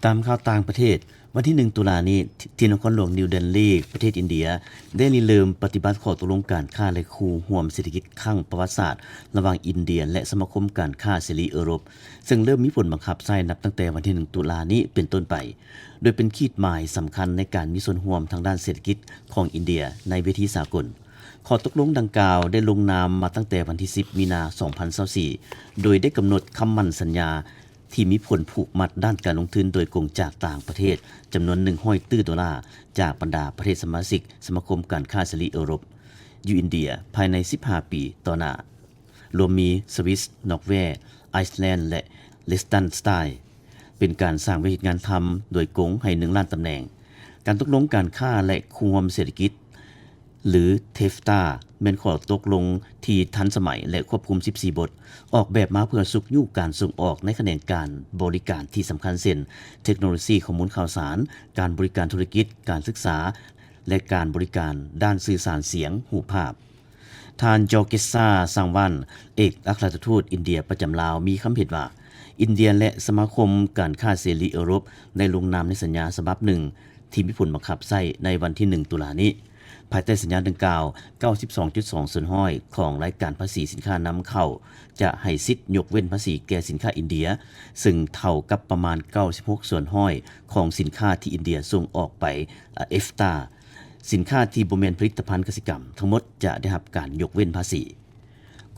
ຕາມຂ່າວຕ່າງປະເທດ, ວັນທີໜຶ່ງ ຕຸລານີ້ ທີ່ນະຄອນຫຼວງນິວເດລີ ປະເທດອິນເດຍ ໄດ້ລິເລີ່ມປະຕິບັດຂໍ້ຕົກລົງການຄ້າ ແລະ ຄູ່ຮ່ວມເສດຖະກິດຄັ້ງປະຫວັດສາດ ລະຫວ່າງອິນເດຍ ແລະ ສະມາຄົມການຄ້າເສລີເອີຣົບ, ເຊິ່ງເລີ່ມມີຜົນບັງຄັບໃຊ້ນັບຕັ້ງແຕ່ວັນທີໜຶ່ງ ຕຸລານີ້ເປັນຕົ້ນໄປ, ໂດຍເປັນຂີດໝາຍສຳຄັນໃນການມີສ່ວນຮ່ວມທາງດ້ານເສດຖະກິດຂອງອິນເດຍໃນເວທີສາກົນ. ຂໍ້ຕົກລົງດັ່ງກ່າວໄດ້ລົງນາມມາຕັ້ງແຕ່ວັນທີສິບ ມີນາ ສອງພັນຊາວສີ່ ໂດຍໄດ້ກຳນົດຄຳໝັ້ນສັນຍາ ທີ່ມີຜົນຜູກມັດດ້ານການລົງທຶນໂດຍກົງຈາກຕ່າງປະເທດ ຈຳນວນໜຶ່ງຮ້ອຍຕື້ໂດລາ ຈາກບັນດາປະເທດສະມາຊິກສະມາຄົມການຄ້າເສລີເອີຣົບ ຢູ່ອິນເດຍ ພາຍໃນສິບຫ້າປີຕໍ່ໜ້າ, ລວມມີ ສະວິສ, ນໍເວ, ໄອສແລນ ແລະ ເລກຊະແຕນສະໄຕນ໌, ເປັນການສ້າງວຽກເຮັດງານທຳໂດຍກົງໃຫ້ໜຶ່ງລ້ານຕຳແໜ່ງ. ການຕົກລົງການຄ້າ ແລະ ຄູ່ຮ່ວມເສດຖະກິດ ຫຼື ເທຟຕາ ແມ່ນຂໍ້ຕົກລົງທີ່ທັນສະໄໝ ແລະ ຄວບຄຸມສິບສີ່ບົດ, ອອກແບບມາເພື່ອຊຸກຍູ້ການສົ່ງອອກໃນຂະແໜງການບໍລິການທີ່ສຳຄັນ ເຊັ່ນ ເທັກໂນໂລຊີຂໍ້ມູນຂ່າວສານ, ການບໍລິການທຸລະກິດ, ການສຶກສາ ແລະ ການບໍລິການດ້ານສື່ສານສຽງຮູບພາບ. ທ່ານ ຈໍເກຊາ ຊາງວັນ ເອກອັກຄະລັດຖະທູດອິນເດຍປະຈຳລາວ ມີຄຳເຫັນວ່າ ອິນເດຍ ແລະ ສະມາຄົມການຄ້າເສລີເອີຣົບ ໄດ້ລົງນາມໃນສັນຍາສະບັບໜຶ່ງ ທີ່ມີຜົນບັງຄັບໃຊ້ໃນວັນທີໜຶ່ງ ຕຸລານີ້, ພາຍໃຕ້ສັນຍາດັ່ງກ່າວ, ເກົ້າສິບສອງຈຸດສອງສ່ວນຮ້ອຍຂອງລາຍການພາສີສິນຄ້ານຳເຂົ້າ ຈະໃຫ້ສິດຍົກເວັ້ນພາສີແກ່ສິນຄ້າອິນເດຍ, ເຊິ່ງເທົ່າກັບປະມານເກົ້າສິບຫົກສ່ວນຮ້ອຍຂອງສິນຄ້າທີ່ອິນເດຍສົ່ງອອກໄປ ເອຟຕາ. ສິນຄ້າທີ່ບໍ່ແມ່ນຜະລິດຕະພັນກະສິກຳທັງໝົດຈະໄດ້ຮັບການຍົກເວັ້ນພາສີ.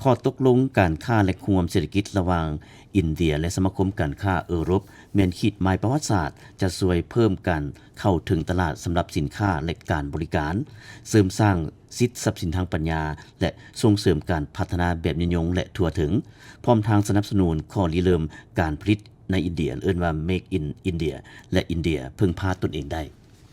ຂໍ້ຕົກລົງການຄ້າ ແລະ ຮ່ວມເສດຖະກິດລະຫວ່າງອິນເດຍ ແລະ ສະມາຄົມການຄ້າເອີຣົບ ແມ່ນຂີດໝາຍປະຫວັດສາດ ຈະຊ່ວຍເພີ່ມການເຂົ້າເຖິງຕະຫຼາດສຳລັບສິນຄ້າ ແລະ ການບໍລິການ, ເສີມສ້າງສິດຊັບສິນທາງປັນຍາ ແລະ ສົ່ງເສີມການພັດທະນາແບບຍືນຍົງ ແລະ ທົ່ວເຖິງ, ພ້ອມທັງສະໜັບສະໜູນຂໍ້ລິເລີ່ມການຜະລິດໃນອິນເດຍ, ເອີ້ນວ່າ Make in India ແລະ ອິນເດຍເພິ່ງພາຕົນເອງໄດ້.